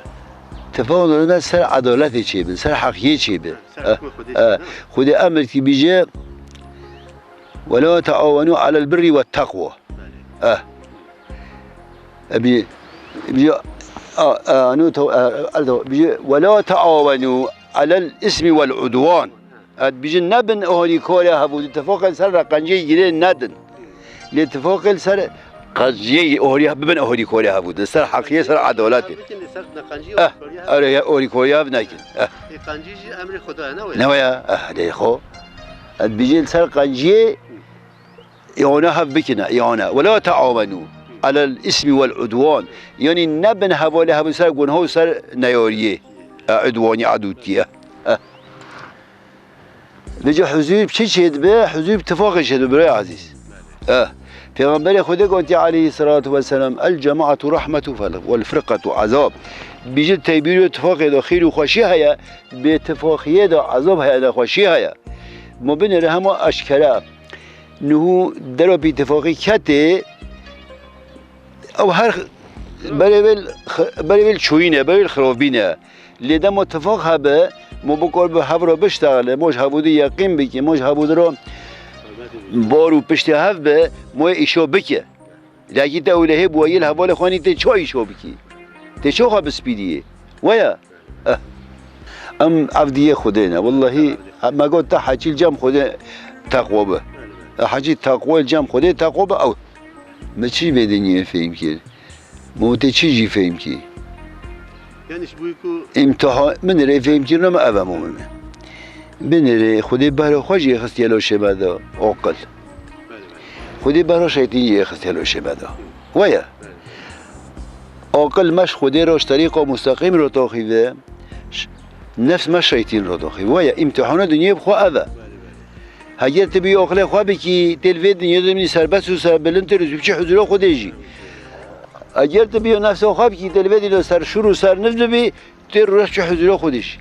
Tifaq dûrûne ser edaletê çêbin, ser heqiyê çêbin. Ser Eh, hukmê Xwedê eh, çêbin. Xwedê emir ki bije, "Ve la teawenu alel birri ve teqwa." Belê. Eh. E, bi-, bije, a, a, anu te-, e, el te-, bije, "Ve la teawenu alel ismi vel udwan." Et bijin nebin ohrîkorê hevû, tifaqên ser re qenciyê girê nedin. Lê tifaqên ser qenciyê ohrî bibin ohrîkorê hevû, di ser heqiyê, ser edaletê. Bikin, li ser neqenciyê Eh, ohrîkoriya. Erê, ohrîkoriya nekin. Eh. Ê, qencî jî emrê Xwedayê ne weye. Ne weye, eh, lê xo. Et bijin ser qenciyê îana hev bikine, îana. Ve la teawenu alel ismi vel udwan. Yani nebin hevalê hevû ser gunha û ser neyariyê. E, udwanî, adûtiyê. Eh. Vêca huzûr çi çêdibe? Huzûr tifaqê çêdibe, birayê ezîz. Eh. Pêxemberê Xwedê gotiye aleyhisselatu vesselam, "El cemaatu rahmetu fel-, vel firqatu azab." Bîjin teybîrî û tifaqê de xêr û xweşî heye, bê tifaqiyê de azab heye, nexweşî heye. Ma binêre hema eşkere. Nuhû dera bîtifaqî ketê, ew her berê vê l-, berê vê l-, çoyîn e, berê vê l-, xirobîn e. Lê dema tifaq hebe, mo bikor bi hev re biştexile, mo ji hevûdî yeqîn bike, mo ji hevûdî re bar û piştê hev be, mo yê îşo bike. Lekî te ewlehê bi weyî li hevalê xwe nî tê çawa îşo bikî? Tê çawa xwe bispîriyê? Weya? Eh. Em evdiyê Xwedê ne. Wellahî, me got te heçî li cem Xwedê teqwa be. E, heçî teqwa li cem Xwedê teqwa be, ew. Me çi vê dinyê fêm kir? Me tê çi jî fêm kir? Yani ji bo ku Îmtihan, min rê fêm kir, ne me ev e mumin. Binêre Xwedê behra xwe jî xistiye laşê me de, aqil. Belê, belê. Xwedê behra şeytîn jî xistiye laşê me de. Weye. Belê. Aqil me ji Xwedê re, ji terîqa musteqîm re taxîve, ş-, nefs me şeytîn re taxîve. Weye, îmtihana dinyê bi xwe ev e. Belê, belê. Heger tu bi aqilê xwe bikî, tê li vê dinyê de bînî serbest û serbilind, tu rûspî huzura Xwedê jî. Eger tu bi nefsa xwe bikî, tê li vê dinyê de serşûr û serniv dibî, Tê rûreş çi huzûra Xwedê jî.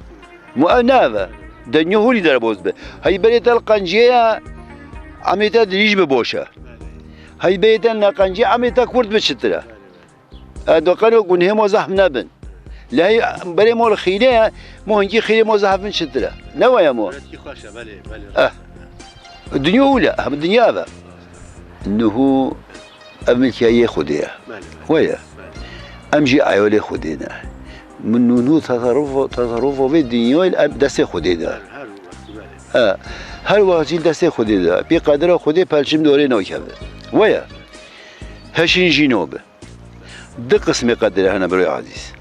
Mu ev ne ev e. Dinya hûrî derbas be. Hey berê te li qenciyê ye, emê te dirîj bi baş e. Hey berê te neqenciyê, emê te kurt bi çitir e. E, do qeno gunhê ma zehf nebin. Lê hey berê ma li xîrê ye, mu hinkî xîrê ma zehf bin çitir e. Ne weye ma? Belê, belê. Eh. Dinya hûl e, hem dinya ev e. Nuhu Ev milkiya yê Xwedê ye. Belê, belê. Wê ye. Belê. Em jî eyalê Xwedê ne. Min nû nû tasarruf, tasarrufa vê dinyayê em destê Xwedê de. Her, her wext, belê. He. Her wext jî destê Xwedê de. Pê qedera Xwedê pelçim dorê nakeve. Wê ye. Heşîn jî nabe. Du qismê qedrê hene birayê ezîz.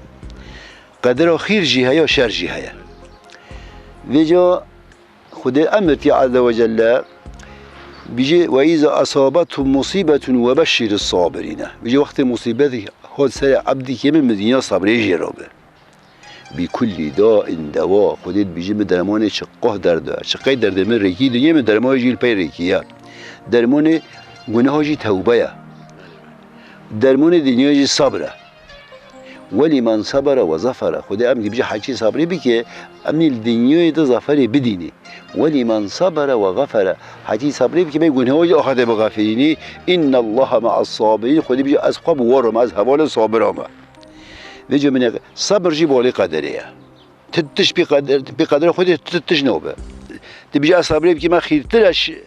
Qedera xîr jî heye, şer jî heye. Vêca Xwedê emir tî Azze ve Celle, bîjê, "Ve îza esabethum musîbetun ve beşşîris sabirîne." Bîjê, wextê musîbetê hot serê ebdîkê min, min dinya sabrê jê re be. "Bi kullî dain dewa." Xwedê dibîjê, min dermanê çi qeh derd e, çi qey derdê min rêkî dinyê min dermanê jî li pey rêkî ye. Dermanê guneha jî tewbe ye. Dermanê dinyê jî sabr e. "Welî men sabere ve zafere." Xwedê em dibêje heçî sabrê bike, em ê li dinyayê de zaferê bidînê. "Welî men sabere ve gafere." Heçî sabrê bike, bê gunehê jî axirtê bixafirînî. "Înnellahe me'as sabirîn." Xwedê bêje, ez xwe bi we re me, ez hevalê sabira me. Vêca min e, sabir jî balê qederê ye. Ti tişt pê qeder, pê qedera Xwedê ti tişt nabe. Dibêje, ez sabrê bike, me xîrtir e, ş-,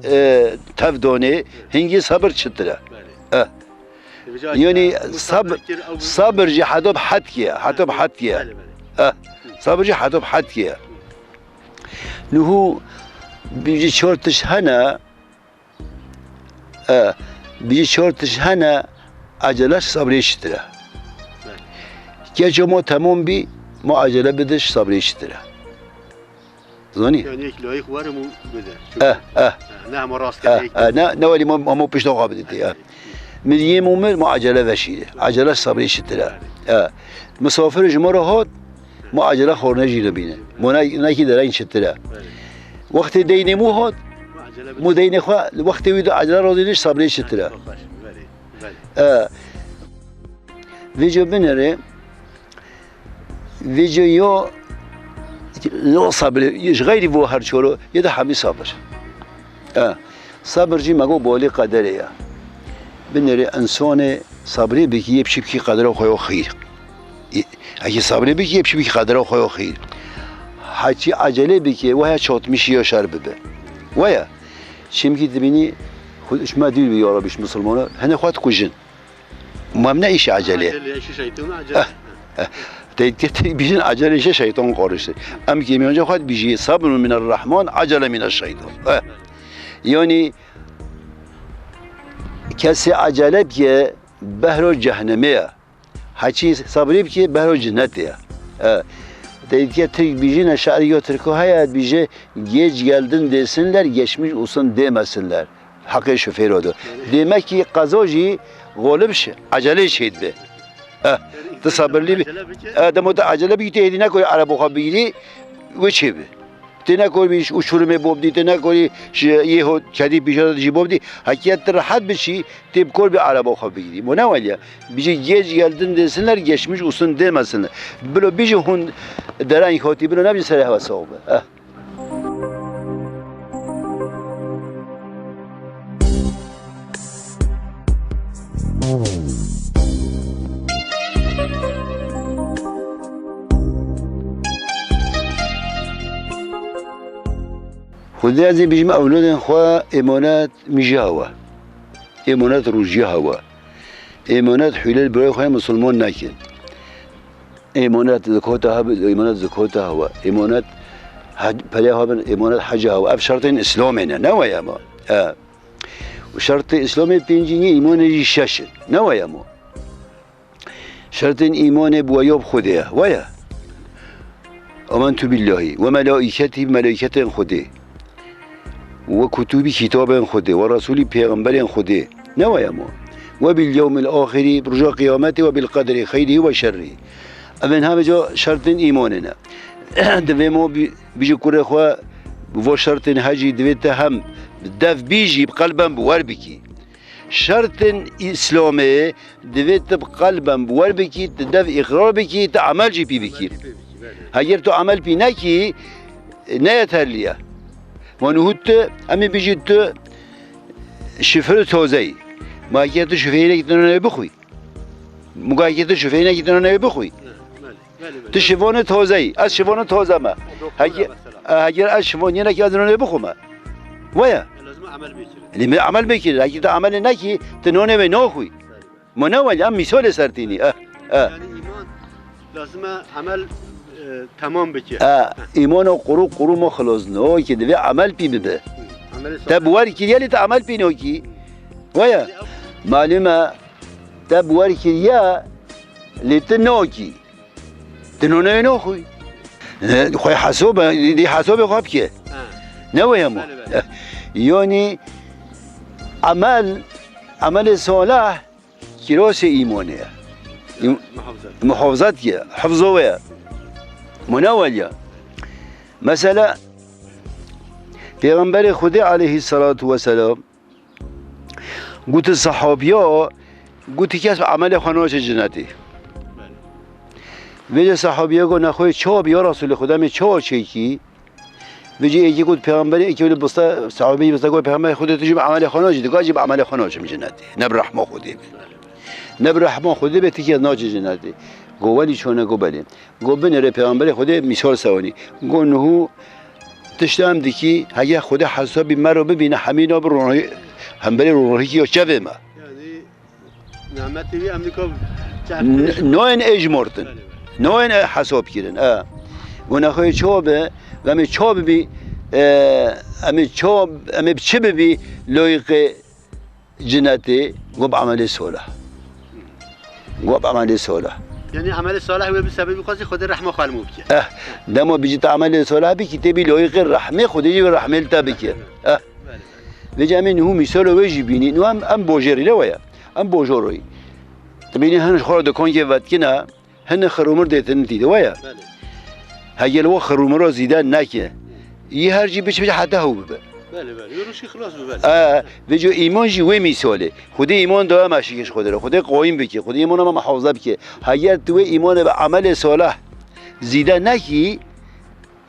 e, tev danê, hingî sabir çitir e. Belê. Eh. Yanî sabir, sabir jî heta bi hed kiye, heta bi hed kiye. Belê, belê. Eh, sabir jî heta bi hed kiye. Nuhu bîjî çar tişt hene, eh, bîjî çar tişt hene, ecele sabrê çitir e. Belê. Keça ma temam bî, ma ecele bide, sabrê çitir e. Zanî? Yani yek layîq werim û bide. Eh, eh. Ha, ne hema rast Eh, eh, ne, ne welî ma, ma pişta xwe bidîtî, eh. Min yê mumir ma acele veşîre. Acele sabrê çitir e. Eh. Misafir ji ma re hat, ma acele xorne jî nebîne. Ma ne, nekî dereng çitir e. Wextê deynê mû hat, mû deynê xwe, wextê wî de acele razî ne, sabrê çitir e. Eh. Vêca binêre, Vêca yo, yo sabir, ji xeyrî vo her çoro, yê de hemî sabir. E, sabir jî me got bolê qederê ye. Binêre insonê sabrê bikî, yê biçî bikî qedera xwe yo xîr. Yê, Hekî sabrê bikî, yê biçî bikî qedera xwe ya xîr. Heçî ecelê bikî, waya çatmişî ya şer bibe. Waya. Çimkî dibînî, xwe ji me dûr bî ya Rabî ji misilmana, hene xwe dikujin. Ma em ne îşê ecelê. Ecelê, îşê şeytan, ecelê. Eh, eh. Te, te, te bijin ecelê îşê şeytan qariştir. Em kî mêvanca xwe dibîjî, sabrun mine rahman, ecele mine şeytan. Eh. Yani, kesê ecele bike, behro cehennemê ye. Heçî sabrî bikî, behro cinnetê ye. E, te dîtiye Tirk bîjîne, şe'rî yo Tirko heye, dibîje, "Geç geldin desinler, geçmiş olsun demesinler." Heqê şofêro do. Demek ki qeza jî xolib şi, ecelê çêdibe. E, tu sabirlî bi. E, demo tu ecele bikî, tu hêdî nekorî ereba xwe bigirî, wê çêbi. Tê nekorî ji uçurumê bobdî, tê nekorî ji yê ho kedî pîşa de jî bobdî. Hekî tu rehet biçî, tê bi kor bî ereba xwe bigirî. Mo ne weliye. Bijî geç geldin desinler, geçmiş olsun demesinler. Bilo bijî hûn dereng hotî, bilo nebî serê hewe sax be. Eh. Xwedê ez ê bijîme ewladên xwe êmanet mijiya we. Êmanet rojiya we. Êmanet hûlê li birayê xwe yê misilman nekin. Êmanet zekata he bi, êmanet zekata he we. Êmanet he-, perê he bin, êmanet heca he we. Ev şertên Îslamê ne, ne weye ma. E. Û şertê Îslamê pêncî ye, îmanê jî şeş in. Ne weye ma. Şertên îmanê bi weya bi Xwedê ye. Weye. Amentu billahî we melaîketî, bi melaîketên Xwedê. We kutubî, kitabên Xwedê, we resûlî, pêxemberên Xwedê. Ne weye ma. We bil yewmil axirî, bi roja qiyametê, we bil qedrî xeyrî we şerrî. Evên hemî ca şertên îmanê ne. Divê ma bi-, bijî kurê xwe, bi vo şertên hecî divê te hem dev bîjî, bi qelben bi wer bikî. Şertên Îslamê divê tu bi qelben bi wer bikî, tu dev îqrar bikî, tu emel jî pî bikî. Heger tu emel pî nekî, ne yeterlî ye. Ma niha tu, em ê bijî tu şifir tozeyî. Ma heger tu şifeyê nekî tu nonê bixwî. Muga heger tu şifeyê nekî tu nonê bixwî. Tu şivonê tozeyî, ez şivonê toze me. Heger, heger ez şivon yene ki ez nonê bixwime. Weye. Lazim emel bikir. Lê me emel bikir. Heger tu emelê nekî, tu nonê wê naxwî. Ma ne wele, em mîsalê ser tînî. Eh, eh. Yani iman lazim e emel, e, tamam bike. Eh, îmano quru quru ma xilos no ki divê emel pî bibe. Hı. Emel Te bi wer kiriye lê tu emel pî nokî. Weye. Malum e, te bi wer kiriye lê tu nokî. Tu nonê wê naxwî. E, xwe hesab e, dî hesabê xwe bike. Ha. Ne weye ma. Bele, bele. E, yani emel, emelê salih kirasê îmanê ye. Im-, Muhafazat. Muhafazat ye, hifzo ye. Ma ne weliye. Mesela, Pêxemberê Xwedê aleyhissalatu vesselam, Gotin sahabiya, gotin kes bi emelê xwe naçe cinetê. Vêce sahabiya got, nexwe çawa bi ya Resulê Xwedê, em ê çawa çêkî? Vêce êkê got, Pêxemberê, êkê wele bista, sahabî bista got, Pêxemberê Xwedê, tu jî bi emelê xwe naçî, digot, jî bi emelê xwe naçim cinetê. Ne bi rehma Xwedê be. Ne bi rehma Xwedê be, tu kes naçî cinetê. Got, welî çone, got, belê. Got, binêre Pêxemberê Xwedê mîsal sewanî. Got, niha tişta em dikî, hege Xwedê hesabî me re bibîne, hemî nabe ronahî-, hemberê ronahîkî ya çevê me. Yani, nimetê wî em dika çev N-, noyên ê ji mortin. Belê, belê. Noyên ê hesab kirin, e. Got, nexwe çawa be, em ê çawa bibî, e, em ê çawa, em ê bi çi bibî loyîqê cinetê, got bi emelê soleh. Got bi emelê soleh. Yani emelê soleh wê bi sebebî xwe zî Xwedê rehma xwe li me bike. Eh, dema bijî tu emelê soleh bikî, tê bî loyîqê rehmê Xwedê jî wê rehmê li te bike. Eh. Belê, belê. Vêca em ê niha mîsalo wê jî bînî. Niha em, em bojêrî ne weye. Em bojoroyî. Tu bînî hin ji xwe re dikankê vetkine, Hinek xirûmir dê tinin tî de, waya? Belê. Hegel we xirûmira zîde neke. Yî her jî biçe, biçe heta hew bibe. Belê, belê. Yo rûşî xilas bibe, belê. E, vêco îman jî wê mîsalê. Xwedê îman daye me şikê ji Xwedê re. Xwedê qayîm bike. Xwedê îmana me muhafaza bike. Heger tu wê îmanê bi emelê salih zîde nekî,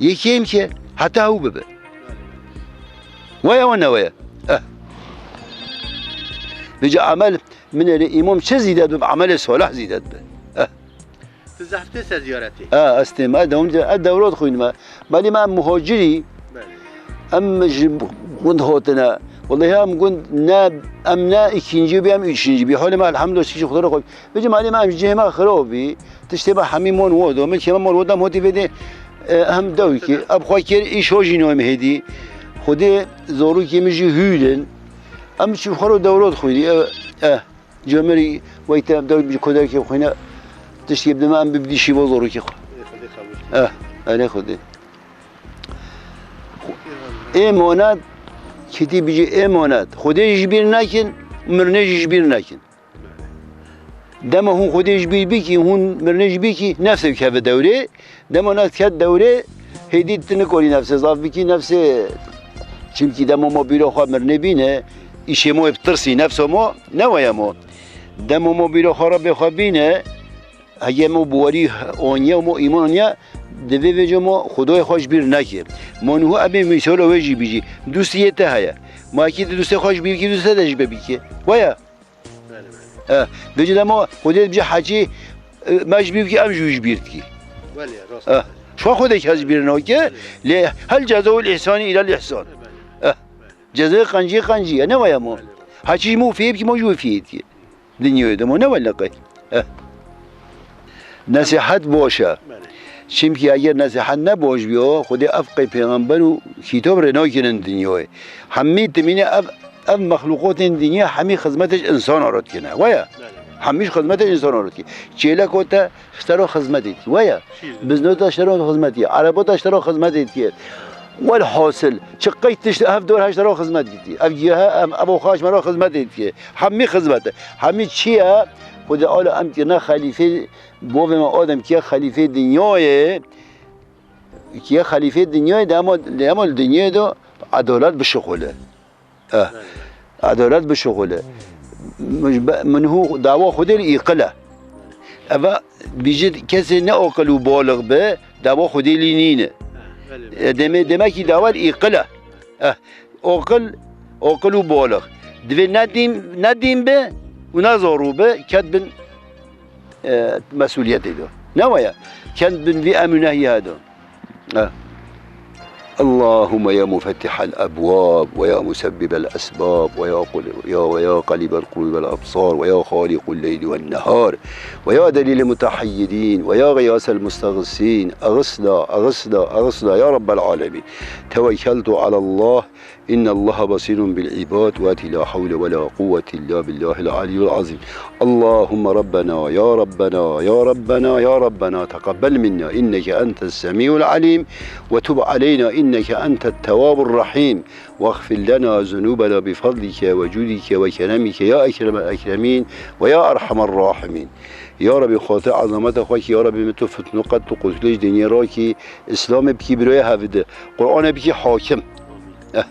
yê kêm ke heta hew bibe. Waya wan ne waya? Eh. Vêca emel, min erê îmam çi zîde dibe, emelê salih zîde dibe. Eh. Zehf tê ser ziyaretê. Ha, ez têm. Ez dewam, ez dewra dixwînim. Belê me em muhacirî. Belê. Em ji gund hatine. Wellahî em gund ne, em ne îkincî bî, em üçüncî bî. Halê me elhamdülillah, şikî Xwedê re xwe. Bicim halê me em ji cihê me xirab bî. Tiştê me hemî mon wo do. Milkê me mon wo dem hatî vê dê, e, hem dewkî. Eb xwe kir, îş ho jî noyê me hêdî. Xwedê zorokê min jî hûl in. Em çi xwe ro dewra dixwînî. E, e. Cömerî weyte em dewr bi koderkê xwîne. Tiştê bide me em bibdî şî bo zorokê xwe. Ê Xwedê qebûl. Eh, erê Xwedê. Êmanat, kitî bijî êmanat. Xwedê ji bîr nekin, mirnê jî ji bîr nekin. Dema hûn Xwedê ji bîr bikî, hûn mirnê ji bîr kî, nefsê keve dewrê. Dema nefs ket dewrê, hêdî tu nikorî nefsê zaf bikî, nefsê, çimkî dema ma bîra xwe mirnê bîne, îşê ma bi tirsî, nefsa ma ne waya ma. Dema ma bîra xwe Rebbê xwe bîne, hege ma biwarî aniye, ma îman aniye, divê vêca ma Xwedayê xwe ji bîr neke. Ma niha em ê mîsala wê jî bijî. Dûstiyê te heye. Ma yekî tu dûstê xwe ji bîr bikî, dûstê te jî bê bike. Waya. Belê, belê. Eh, vêca dema Xwedê dibêje hecî, eh, me ji bîr bikî, em jî wî ji bîr dikî. Belê, rast Eh, e. Şwa Xwedê kes ji bîr nake, Belê. Lê hel cezawul ihsani ilal ihsan. Belê. Eh, cezayê qenciyê qencî ye, ne waya mo. Belê, rast. Hecî ji mo fiyê bikî, mo ji wî fiyê dikî. Dinyayê de mo, ne wele qey. Eh. Nesihet baş e. Belê. Çimkî eger nesihet ne baş biyo, Xwedê ev qey pêxember û kîtab rê nakinin dinyayê. Hemî timîne ev, ev mexlûqotên dinya hemî xizmetê ji insana re dikine. Waya? Belê. Hemî ji xizmetê ji insana re dikine. Çêleko te ji te re xizmetê dikî. Waya? Çî? Bizno te ji te re xizmetê, erebo te ji te re xizmetê dikî. Welhasil, çi qey tişt ev dor her ji te re xizmet dikî. Ev gihe, ev, ev oxa ji me re xizmetê dikî. Hemî xizmet e. Hemî çi ye? Xwedê ala em kirine xelîfê Bavê me Adem kiye xelîfê dinyayê, kiye xelîfê dinyayê de, ema, ema li dinyayê de edalet bişixule. Eh, edalet bişixule. Min, min hû dawa Xwedê li îqil e. Eva bîjit kesê ne aqil û balix be, dawa Xwedê lî nîne. E, deme, demekî dawa li îqil e. Eh, aqil, aqil û balix. Divê ne dîn, ne dîn be û ne zarû be, ket bin e, mesûliyetê de. Ne waya? Kend bin vî emr û nehyê de. E. اللهم يا مفتح الأبواب ويا مسبب الأسباب ويا قل-، يا، ويا قلب القلوب والأبصار ويا خالق الليل والنهار ويا دليل المتحيرين ويا غياث المستغيثين أغثنا، أغثنا، أغثنا يا رب العالمين. توكلت على الله إن الله بصير بالعباد وأتي لا حول ولا قوة إلا بالله العلي العظيم. اللهم ربنا يا ربنا يا ربنا يا ربنا تقبل منا إنك أنت السميع العليم وتب علينا إنك أنت التواب الرحيم واغفر لنا ذنوبنا بفضلك وجودك وكرمك يا أكرم الأكرمين ويا أرحم الراحمين. Ya Rebî, xatir ezameta xwe kî, ya Rebî, min tu fitno qet tu qutulê ji dinyê rakî, Îslamê bikî bîroyê hevdi, Qur'anê bikî hakim. Eh.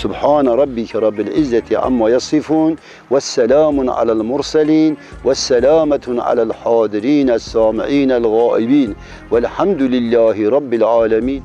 سبحان ربك رب العزة عما يصفون والسلام على المرسلين والسلامة على الحاضرين السامعين الغائبين والحمد لله رب العالمين.